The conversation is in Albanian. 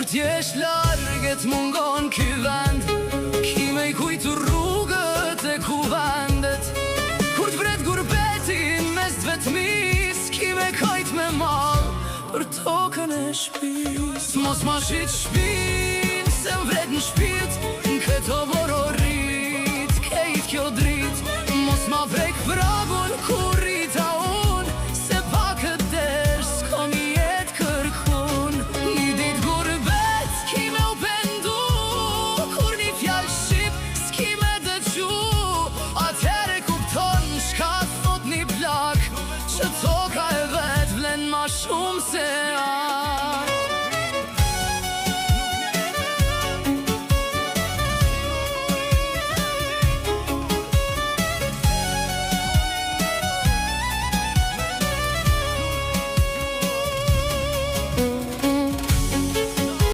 t'jesh larg e t'mungon ky vend, ki me i kujtu rrugët e kuvendet. Kur t'vret gurbeti mes t'vetmis, ki me kajt me mall për tokën e shpis. Mos ma shit shpin, se m'vret në shpirt, në këtë oborr o rrit, kejt kjo drit. Mos ma prek pragun kur